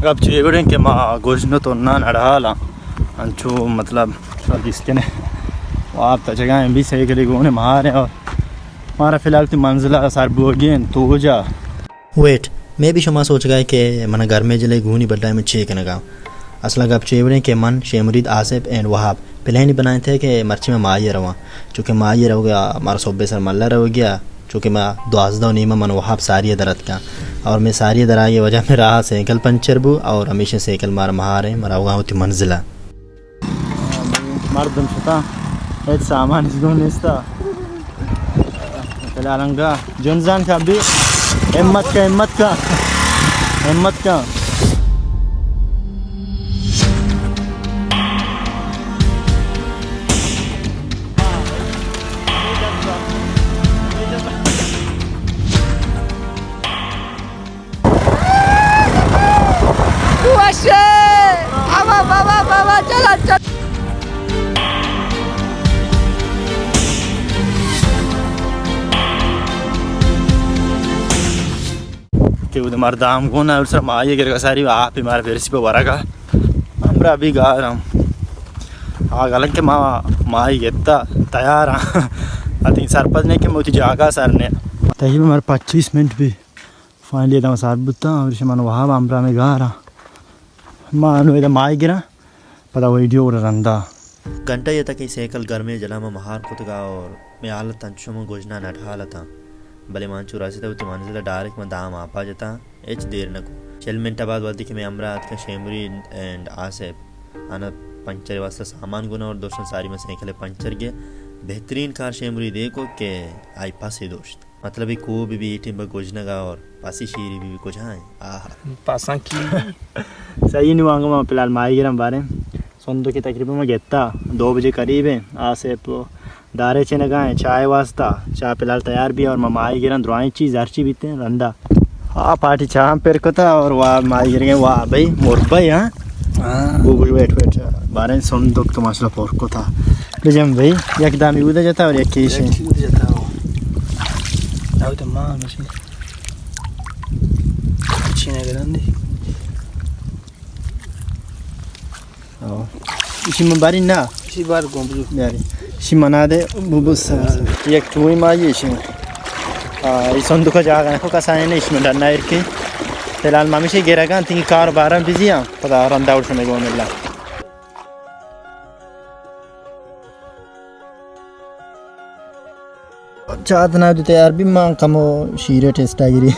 گپ چے وڑیں کہ ما گژن ءُ تُنّاں نڈھالاں، انچو مطلب دیست کنے واب تچگا ایں، بی سائیکلے گون ایں ماریں، اور مارا فی الحال تئی منزل ءَ سر بوگی ایں توجہ۔ ویٹ، مے بی شما سوچگا ئے کہ من گرمیں جلے گونی بڈا من چے کنگا؟ اصلا گپ چے وڑیں کہ من، شے مرید، آصف اینڈ وہاب پلانی بنائیں تھے کہ مرچی ما ماہی ءَ رواں، چونکہ ماہی ءَ روگا مارا صبح سر ملا روگیا، چونکہ ما دوازدہ ءُ نیم ءَ من وہاب ساری ءَ در اتکاں، اور مے ساری ءَ در آئی وجہ مے راہ سائیکل پنچر بو، اور ہمیشہ سائیکل مارا مہاریں، ما روگا وتی منزل ءَ۔ مردم شتا، ہچ سامان ہچ گون نیستا۔ فی الحال انگا جنزان کا بھی ہمت کا، ہمت کا، ہمت کا۔ وشے! بابا، بابا، بابا، چلا، چلا۔ کہ اود مردم گون اول سر ماہی گرگا ساری آپ مارا برسی پہ ورگا۔ ہمرا بھی گارم۔ آ گلن کہ ما ماہی گتا تیار ہاں۔ اتیں سرپد نہیں کہ موتی جاگا سر نے۔ تقریباً مارا پچیس منٹ بھی فائنلی دم سر بوتاں، اور شمان وہاب ہمراہ میں گارا۔ ما انو ادا ماہی گراں، پدا ویڈیو گڑا رندا۔ گھنٹہ یے تک اے سائیکل گرمیں جلا ما مہار کتگا اور مے حالت انچو من گژنا نٹ حالتاں۔ بلے ما انچو رسیتا وتی منزل ڈائریکٹ ما دام آپا جتا، ہچ دیر نہ کو۔ چل منٹ بعد وقتی کہ مے ہمراہ اتکا شیمری اینڈ آصف، آنا پنچر واسطہ سامان گونا اور دوشن ساری ما سائیکل پنچر گیا۔ بہترین کار شیمری دیکھو کہ آئی پاسی دوشت۔ مطلب، اے کوہ بہ بی، اے ٹیم بہ گژنگا اور پاسی شیری بہ بی کجا ایں؟ آہا۔ پاساں کی؟ صحیح نو آنگا ما فی الحال ماہی گراں باریں۔ سندوکی تقریباً ما گتا، دو بجے قریب ایں۔ آصف دارے چنگا ایں، چائے واسطہ، چاہ فی الحال تیار بی اور ما ماہی گراں درائیں چیز ہرچی بیتیں رندا۔ آ پارٹی چاہ ہم پر کتا اور وا ماہی گرگیں وا بھائی، مربئی، ہاں؟ ہاں۔ بو بو ویٹ ویٹ۔ باریں سندوک تو ماشاءاللہ پر کتا۔ بجم بھائی، یک دامی اودے جتا اور یک کیشے۔ یک اودے جتا ہو۔ داو تو ماں مشی۔ چینے گرندی۔ او۔ اشی من باری نا۔ اشی بار گون بجو۔ بیاری۔ اشی منا دے بو بو سر۔ یک چوئی ماہی اشی۔ آ، ای صندوق جاگہ نکو کسانی نے، اشی من ڈنا ارکی۔ فی الحال ما ہمیشہ گرگاں، تنگی کار بارم بزی ہاں۔ پدا رندا اور شمے گون اللہ۔ چاہ تنا تو تیار بی، مان کمو شیرے ٹیسٹ آ گری۔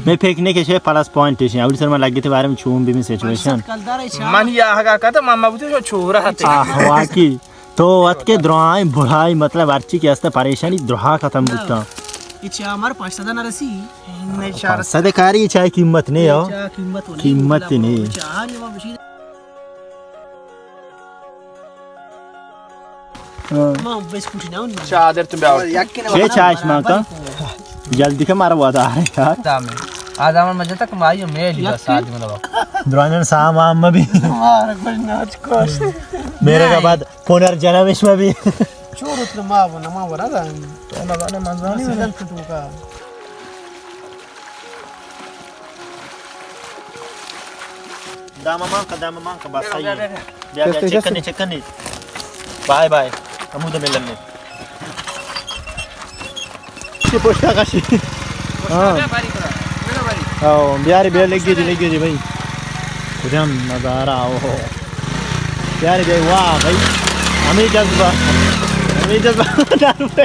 میں پکنک شے پلس پوائنٹ شے، اولی سر ما لگتے بارے میں چون بی میں سچویشن۔ من یا ہگا کتا ماما بوتے شو چھورا ہتے۔ آہ، واقعی۔ تو وت کے درائیں بھرائی، مطلب ہرچی کہ ہستا پریشانی درہا ختم بوتا۔ یہ چاہ ہمارا پانچ سد نہ رسی۔ نہیں، چار سد۔ پانچ سد کاری چاہ قیمت نہیں ہو۔ چاہ قیمت نہیں۔ قیمت نہیں۔ چاہ نہیں، ما بشیر۔ ہاں۔ ما بسکوٹ نہ اون۔ چادر تم بیاور۔ چے چاش ما کا؟ جلدی کا مارا وعدہ ہے یار۔ دامے۔ آدم مجھے تک مائی میل بس آدم لگا۔ درانن سام آم بھی۔ مارا کچھ ناچ کوش۔ میرے کا بعد پنرجنم اس میں بھی۔ چور اتر ما بنا ما بنا دا۔ تو نہ زانے من زانی۔ تو کا۔ دام مان کا، دام مان کا، بس صحیح ہے۔ بیا، بیا، چیک کنے، چیک کنے۔ Bye bye. ہمود ملن نے۔ یہ پوسٹا کا شی۔ ہاں۔ ہاں، بیاری بیا، لگی جی، لگی جی بھائی۔ کجام نظارہ ہو۔ بیاری بیا، واہ بھائی۔ ہمیں جذبہ۔ ہمیں جذبہ۔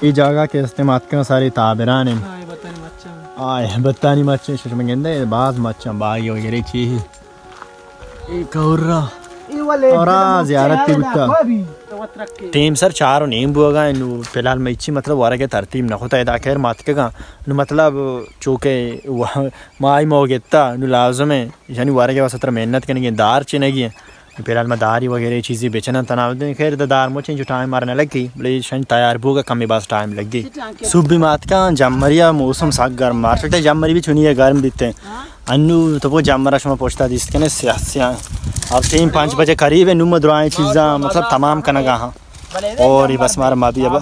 یہ جاگہ کے استعمال کا ساری تابران ہیں۔ ہاں، یہ بتانی مچھاں۔ آئے، بتانی مچھاں، شش میں گندے، باز مچھاں، بائی وغیرہ چی ہی۔ اے کورا۔ اے والے اور آ زیارت تی بوتا۔ ٹیم سر چار و نیم بوگا، نو فی الحال میں چی مطلب ورگے ترتیب نہ ہوتا، ادا خیر ماتکگا۔ نو مطلب چوکے و-، مائی مو گتا، نو لازم ہے، یعنی ورگے واسطہ تر محنت کنگی، دار چنگی ہے۔ فی الحال ما داری وغیرہ چیزی بچنن تناو دیں۔ خیر، دا دار مچیں جو ٹائم مارا نہ لگی، بلے شن تیار بوگا کمی باز ٹائم لگی۔ صبح بھی ماتکاں، جمریا موسم سک گرم، مارچ جمری بھی چنی ہے گرم بیتے۔ انو تو وہ جمرا شما پوچھتا دیست کنے سیاہ سیاہ۔ اب ٹائم پانچ بجے قریب ہے، نو ما درائیں چیزاں مطلب تمام کنگا ہاں۔ اور یہ بس مارا ما بھی اب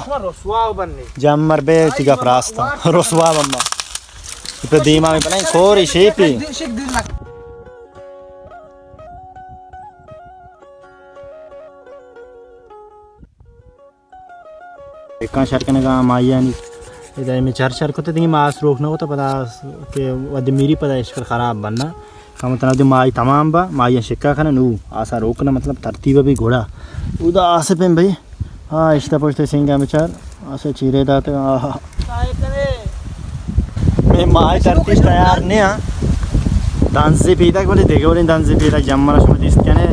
جمر بے تیگا پراستا۔ رسوا بما۔ پہ دیما میں بنائیں کوری شیپی۔ شکاں شر کنگا ماہیانی۔ ادا ہمے چر شر کتے، دگہ ما آس روک نہ کتا، پدا آس کہ ودی میری پدا اشکر خراب بننا۔ کم تنا دے ماہی تمام با، ماہی شکا کنا نو آسا روکنا، مطلب ترتیب بھی گھوڑا۔ ادا آس پہ بھائی، ہاں، اشتا پشت سنگا بچار، آسے چیرے داتے، آہا۔ میں ماہی ترتیب تیار نہیں ہاں۔ دنزی پیدا کنے، دیگه وڑیں دنزی پیدا، جمرا شما دیست کنے۔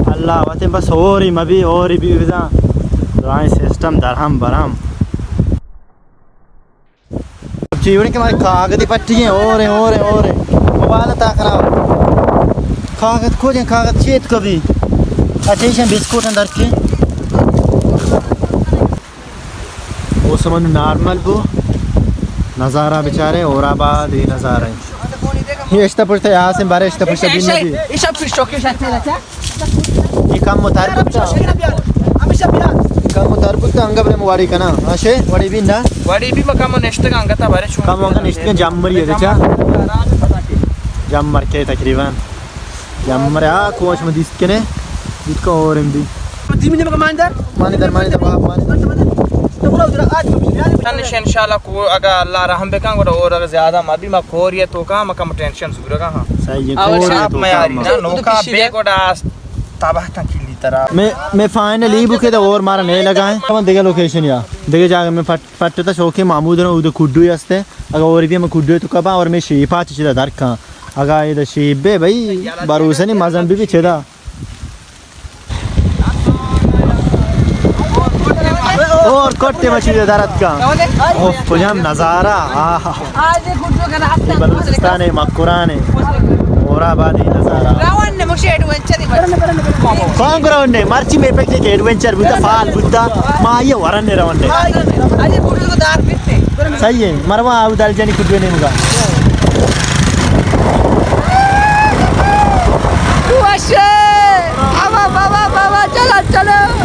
اللہ وتے بس ہوری مبی، ہوری بی بزاں۔ درائیں سسٹم درہم برہم۔ چیوڑی کہ مارے کاغذی پٹی ہیں، اور ہیں، اور ہیں، اور ہیں۔ موبائل تا خراب۔ کاغذ کجا، کاغذ چیت کبھی۔ اچھا، ایشاں بسکوٹ اندر کے۔ موسم نارمل بو، نظارہ بچارے اور آباد یہ نظارہ ہے۔ یہ اشتا پشتا یہاں سے بارے اشتا پشتا دن نبی۔ یہ کم متر بوتا۔ یہ کم متر بوتا، انگا برے مواڑی کنا۔ ہاں شے، وڑی بھی نا۔ وڑی بھی مکم نشتگا انگتا بارے چون۔ کم انگا نشتگا جمر یہ دچا۔ جمر کے تقریباً۔ جمر آ کوش میں دیست کنے۔ دیت کا اور ہم بھی۔ مانی در، مانی در، باپ، مانی در۔ تنش انشاءاللہ کو اگا اللہ رحم بکن گڑا اور اگا زیادہ ما بھی ما کوری تو کا ما کم ٹینشن زورگا ہاں۔ صحیح ہے، اور کوری شاپ تو میں کا یاری ما۔ نا نوکا بے گڑا تباہ کن کلی ترا۔ میں، میں فائنل ای بکے دا اور مارا نہیں لگا ہے۔ ہم دیگه لوکیشن یا دیگه جاگہ میں پٹ، پٹ تا شوقی محمود نو اودے کڈو ہستے۔ اگا اور بھی میں کڈو تو کبا اور میں شیپا چیز دا درکاں۔ اگا یہ دا شیپ بے بھائی بھروسہ نہیں مزن بھی بھی چدا۔ اور کٹے مچھی دے درت کا۔ اوف، کجام نظارہ۔ آہا۔ بلوچستان ہے، مکران ہے۔ اور آبادی نظارہ۔ کون گراؤنڈ ہے؟ مرچی میں پک کے ایڈونچر بوتا، فال بوتا۔ ما یہ ورن نے راؤنڈ ہے۔ صحیح ہے۔ مروا آو دل جانی کچھ بھی نہیں ہوگا۔ بابا، بابا، بابا، چلو، چلو۔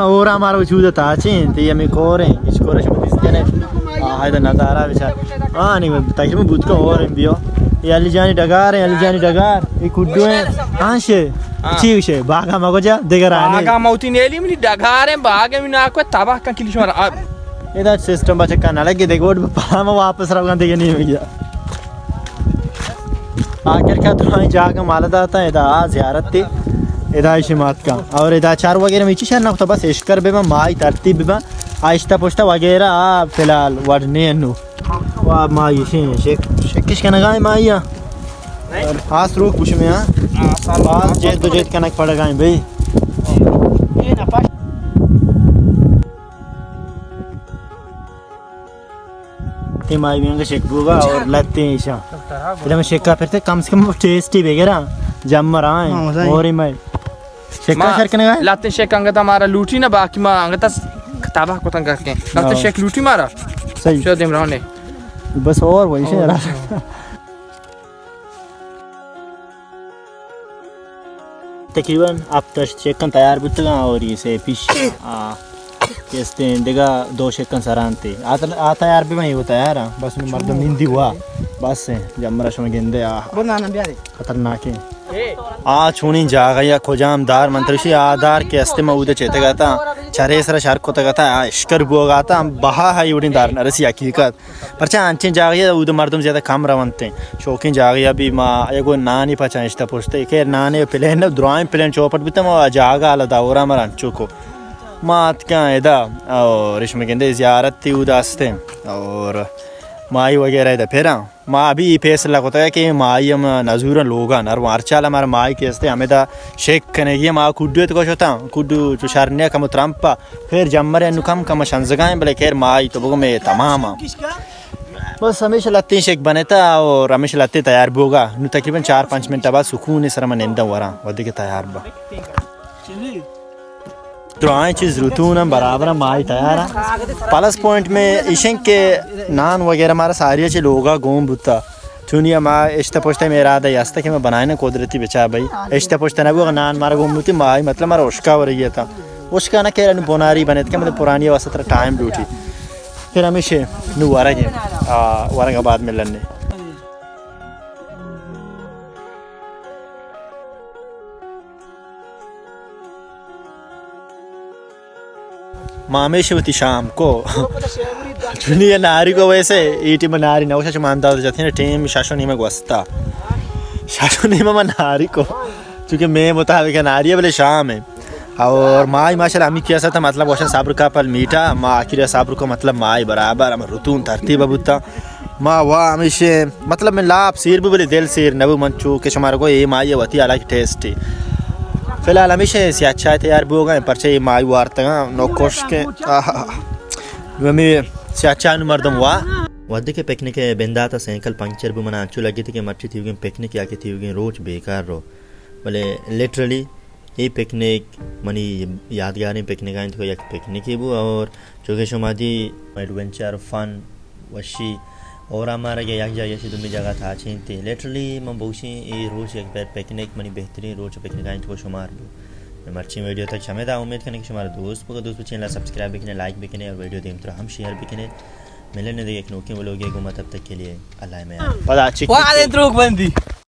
اور ہمارا وجود تاچیں، تی ہمیں کور ہیں، اس کور شما دیستے نے۔ آ، ہے نظارہ بچار۔ آ، نہیں، تقریباً بوت کا اور ہیں بیو۔ یہ علی جانی ڈگار ہے، علی جانی ڈگار۔ یہ کڈو ہیں۔ ہاں شے۔ ہاں۔ چی شے؟ باغا مگو جا، دیگر آنے۔ باغا موتی نیلی منی ڈگار ہیں، باغا منی ناکو تباہ کن کلی شمارا۔ ادا سسٹم بچکا نہ لگے، دیکھ ووٹ پاما واپس روگا دیگه نہیں ہوئی۔ آخر کا تو ہمیں جاگہ مال داتا ہے، ادا آ زیارت تھی، ادا ایشی مات کا۔ اور ادا چار وغیرہ میں چی شر نہ ہوتا، بس اشکر بے مائی ترتیب بے۔ آہستہ پشتہ وغیرہ آ فی الحال وڑ نے انو۔ وا مائی شین، شک، شکش کنگائیں مائی آ۔ آس روک پوش میں آ۔ آس جد و جد کنک پڑگائیں بھائی۔ تی مائی بھی انگا شک بوگا اور لتے ایشا۔ ادا میں شکا پھرتے کم سے کم ٹیسٹی بگیرا۔ جمر آئیں۔ ہاں، صحیح۔ اور ہی میں شکا ما شر کنگا ہے؟ لتے شک انگتا مارا لوٹی نا، باقی ما انگتا تباہ کتن کرکیں۔ لتے ہاں۔ شک لوٹی مارا۔ صحیح۔ شو دیم رونے۔ بس اور وہی سے اور۔ تقریباً ہپت ہشت شکن تیار بوتگاں اور یہ سے پیش، آ، کہ استیں دگہ دو شکن سرانتے۔ آ تل-، آ تیار بہ بئیں، وہ تیار ہیں۔ بس مردم نندی ہوا۔ بس ہیں، جمرا شما گندے آ۔ خطرناک ہیں۔ آ چونیں جاگہ یا کجام دار من ترشی آ دار کہ استے ما اودے چیتگا تا، چرے سر شر کتگا تا، آ اشکر بوگا تا، بہا ہے اڑیں دار نرسی حقیقت۔ پرچا انچیں جاگہے اود مردم زیادہ کم رونت انت۔ شوقیں جاگہے بھی ما اگو نانی پچا اشتا پشتے۔ خیر نانے پلین نہ، درائیں پلین چوپٹ بیتم و جاگہ حالا دورا مر انچو کو۔ ما اتکاں ادا اور اشم گندے زیارت تی اود استیں اور مائی وغیرہ ادا پھراں۔ ما ابھی یہ فیصلہ کتا کہ مائی ہم نزورن لوگا نرو۔ ہر چال ہمارا مائی کے استے ہمیں دا شیک کنے گی، ما کڈو تو شتاں، کڈو چو شر نیا کم ترمپا۔ خیر جمر انو کم کم شنزگائیں، بلے خیر مائی تو بگو میں تمام ہاں۔ بس ہمیشہ لتیں شک بنتا اور ہمیشہ لتیں تیار بوگا۔ نو تقریباً چار پنچ منٹ بعد سکون سر من ننداں وراں، ودی کہ تیار با۔ درائیں چیز رتون ہم برابر ہم مائی تیار ہیں۔ پلس پوائنٹ میں ایشن کہ نان وغیرہ مارا ساری چی لوگا گون بوتا۔ چونی ما اشتہ پشتہ میں ارادہ ہستا کہ میں بنائیں قدرتی بچا بھائی۔ اشتہ پشتہ نہ بو، نان مارا گون بوتی، مائی مطلب مارا اشکا ورگی تا۔ اشکا نہ کہ انو بناری بنت کہ مطلب پرانی واسطہ ترا ٹائم لوٹی۔ پھر ہمیشہ نو ورگے، آ، ورگا بعد ملنے۔ ما ہمیشہ وتی شام کو چونی یہ ناری کو، ویسے ای ٹیم ناری نہ، شش ما انداز جاتے ہیں، ٹیم شش و نیمہ گوستا، شش و نیمہ ما ناری کو، چونکہ میں مطابق ناری ہے بلے شام ہے۔ اور مائی ماشاءاللہ ہمی کیسا تھا، مطلب وشن صبر کا پل میٹھا، ما آخر صبر کو، مطلب مائی برابر ہم رتون ترتیب بوتا۔ ما وا ہمیشہ، مطلب من لاپ سیر بو بلے دل سیر نہ بو، من چو کہ شمار کو اے مائی وتی الگ ٹیسٹ ہے۔ فی الحال ہمیشہ سیاہ چائے تیار بو گئے، پرچہ اے مائی وارتگا نو کش کے۔ آہا۔ ہمیں سیاہ چائے نو مردم وا۔ وھدے کہ پکنک ء بندات ء سائیکل پنکچر بو، منا انچو لگیت کہ مرچی تیوگیں پکنک یا کہ تیوگیں روچ بیکار رو، بلے لٹرلی اے پکنک منی یادگاریں پکنک انت، یک پکنکے بو اور چونکہ شما دی ایڈونچر، فن، وشی اور ہمارا یک جاگہ سے دومی جاگہ تھا چینتے۔ لٹرلی من بوشیں اے روچ یک بیر پکنک منی بہترین روچ پکنک انت کو شمار بو۔ مرچی ویڈیو تک شمے دا، امید کنیں کہ شمارا دوست بگا، دوست بچین لا سبسکرائب بکنے، لائک بکنے اور ویڈیو دیم ترا ہم شیئر بکنے۔ ملنے دے ایک نوکیں ولوگے گوما، تب تک کے لیے اللہ میں پدا چک وعدے دروگ بندی۔